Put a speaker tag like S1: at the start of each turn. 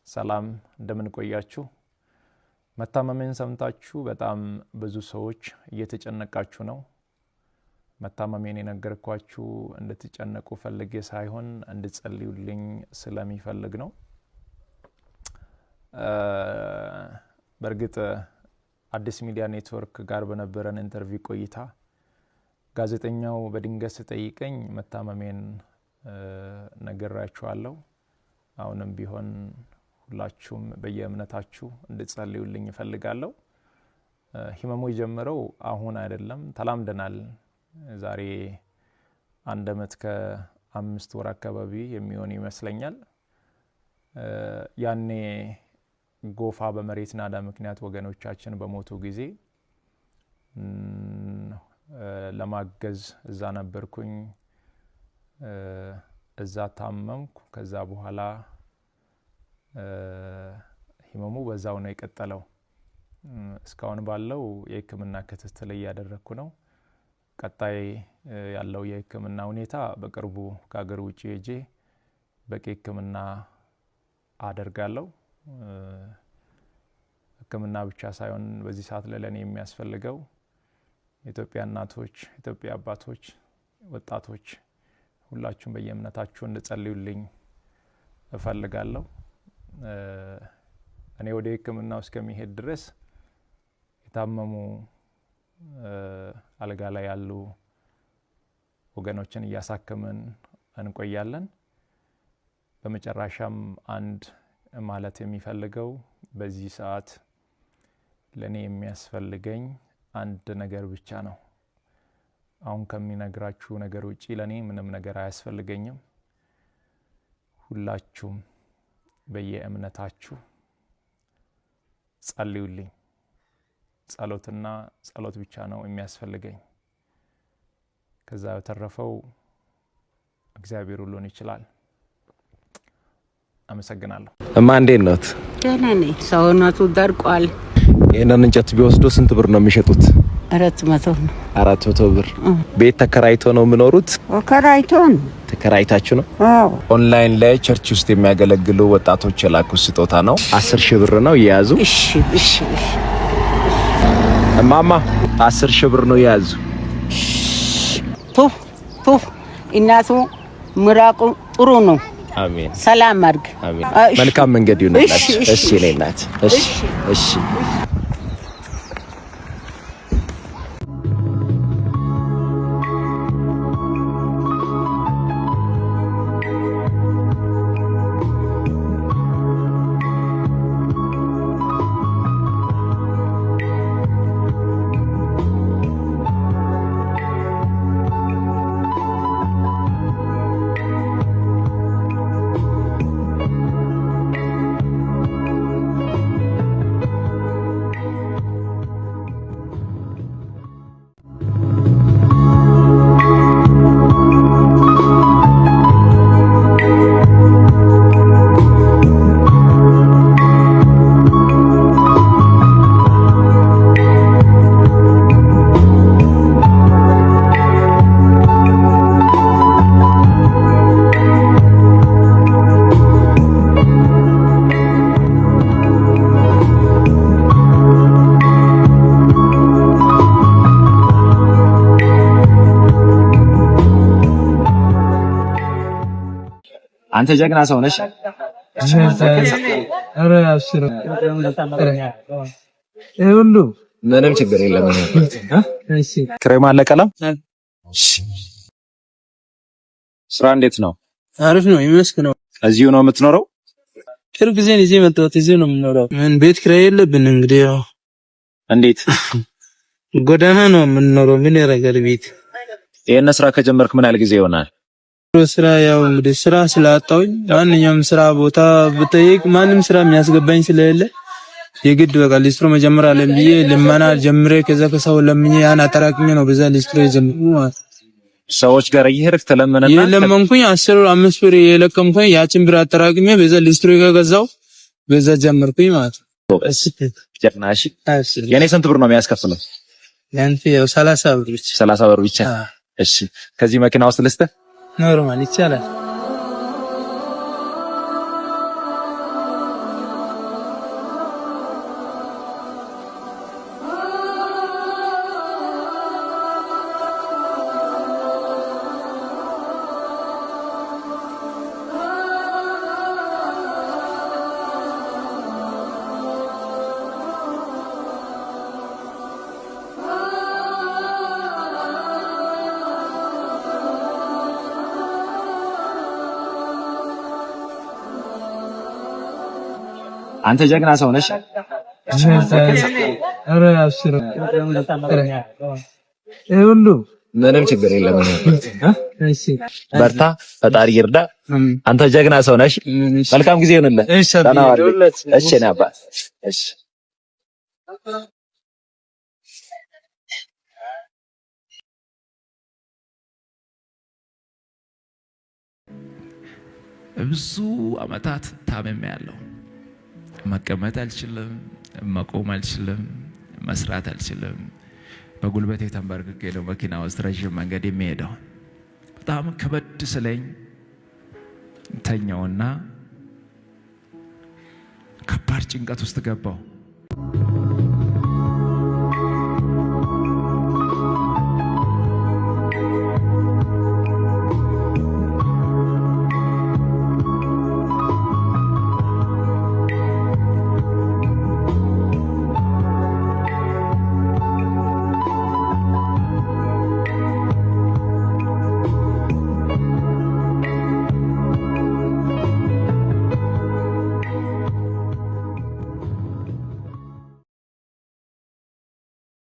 S1: ሰላም እንደምን ቆያችሁ? መታመሜን ሰምታችሁ በጣም ብዙ ሰዎች እየተጨነቃችሁ ነው። መታመሜን የነገርኳችሁ እንድትጨነቁ ፈልጌ ሳይሆን እንድትጸልዩልኝ ስለሚፈልግ ነው። በእርግጥ አዲስ ሚዲያ ኔትወርክ ጋር በነበረን interview ቆይታ ጋዜጠኛው በድንገት ስጠይቀኝ መታመሜን ነግራችኋለሁ። አሁንም ቢሆን ሁላችሁም በየእምነታችሁ እንድትጸልዩልኝ እፈልጋለሁ። ህመሙ የጀመረው አሁን አይደለም፣ ተላምደናል። ዛሬ 1 ዓመት ከ5 ወር አካባቢ የሚሆን ይመስለኛል። ያኔ ጎፋ በመሬት ናዳ ምክንያት ወገኖቻችን በሞቱ ጊዜ ለማገዝ እዛ ነበርኩኝ። እዛ ታመምኩ። ከዛ በኋላ ህመሙ በዛው ነው የቀጠለው። እስካሁን ባለው የህክምና ክትትል እያደረኩ ነው። ቀጣይ ያለው የህክምና ሁኔታ በቅርቡ ከሀገር ውጪ ሄጄ በቂ ህክምና አደርጋለሁ። ህክምና ብቻ ሳይሆን በዚህ ሰዓት ላይ ለኔ የሚያስፈልገው የኢትዮጵያ እናቶች፣ የኢትዮጵያ አባቶች፣ ወጣቶች ሁላችሁም በየእምነታችሁ እንድጸልዩልኝ እፈልጋለሁ። እኔ ወደ ህክምናው እስከሚሄድ ድረስ የታመሙ አልጋ ላይ ያሉ ወገኖችን እያሳከምን እንቆያለን። በመጨረሻም አንድ ማለት የሚፈልገው በዚህ ሰዓት ለኔ የሚያስፈልገኝ አንድ ነገር ብቻ ነው። አሁን ከሚነግራችሁ ነገር ውጪ ለኔ ምንም ነገር አያስፈልገኝም። ሁላችሁም በየእምነታችሁ ጸልዩልኝ። ጸሎትና ጸሎት ብቻ ነው የሚያስፈልገኝ። ከዛ በተረፈው እግዚአብሔር ሁሉን ይችላል። አመሰግናለሁ።
S2: እማ እንዴት ነዎት?
S3: ደህና ነኝ። ሰውነቱ ደርቋል።
S2: ይሄንን እንጨት ቢወስዱ ስንት ብር ነው የሚሸጡት?
S3: 400 ነው።
S2: 400 ብር። ቤት ተከራይቶ ነው የሚኖሩት?
S3: ተከራይቶ ነው።
S2: ተከራይታችሁ ነው?
S3: አዎ።
S2: ኦንላይን ላይ church ውስጥ የሚያገለግሉ ወጣቶች የላኩት ስጦታ ነው። 10 ሺህ ብር ነው የያዙ።
S3: እሺ፣ እሺ፣ እሺ።
S2: እማማ 10 ሺህ ብር ነው የያዙ።
S3: ቱፍ ቱፍ እናቱ ምራቁ ጥሩ ነው።
S2: አሜን።
S3: ሰላም አድርግ።
S2: አሜን። መልካም መንገድ ይሁንላችሁ። እሺ፣ እኔ እናት። እሺ፣ እሺ። አንተ ጀግና ሰው ነሽ።
S4: ሁሉ
S2: ምንም ችግር የለም። ክሬም አለ ቀለም። ስራ እንዴት ነው?
S4: አሪፍ ነው ይመስገን።
S2: እዚሁ ነው የምትኖረው?
S4: ቅርብ ጊዜ እዚህ መጣሁት። እዚህ ነው የምኖረው። ምን ቤት ኪራይ የለብን እንግዲህ ያው
S2: እንዴት
S4: ጎዳና ነው የምንኖረው። ምን ያደርጋል ቤት።
S2: ይሄን ስራ ከጀመርክ ምን ያህል ጊዜ ይሆናል?
S4: ስራ ያው እንግዲህ ስራ ስላጣሁኝ ማንኛውም ስራ ቦታ ብጠይቅ ማንም ስራ የሚያስገባኝ ስለሌለ የግድ በቃ ሊስትሮ መጀመር አለብኝ ብዬ ልመና ጀምሬ ከዛ ከሰው ለምኜ ያን አጠራቅሜ ነው በዛ ሊስትሮ የጀመርኩት ማለት ነው።
S2: ሰዎች ጋር እየሄድክ ተለመነና
S4: የለመንኩኝ 10 5 ብር የለቀምኩኝ ያችን ብር አጠራቅሜ በዛ ሊስትሮ ከገዛው በዛ ጀመርኩኝ ማለት ነው።
S2: ጀግና። እሺ የኔ ስንት ብር ነው የሚያስከፍለው?
S4: ያንተ ያው 30 ብር ብቻ።
S2: 30 ብር ብቻ። እሺ ከዚህ መኪና ውስጥ ልስጥህ?
S4: Normal ይቻላል።
S2: አንተ ጀግና ሰው ነሽ።
S4: ኧረ አብሽር፣ ይሄ ሁሉ
S2: ምንም ችግር የለም።
S4: እሺ፣
S2: በርታ፣ ፈጣሪ ይርዳ። አንተ ጀግና ሰው ነሽ። መልካም ጊዜ ይሁንልህ።
S4: እሺ፣
S2: ደህና ዋል። እሺ፣ የኔ አባት። እሺ።
S1: ብዙ አመታት ታምሜ ያለሁ፣ መቀመጥ አልችልም፣ መቆም አልችልም፣ መስራት አልችልም። በጉልበቴ ተንበርክኬ ነው መኪና ውስጥ ረዥም መንገድ የሚሄደው። በጣም ከበድ ስለኝ ተኛውና ከባድ ጭንቀት ውስጥ ገባው።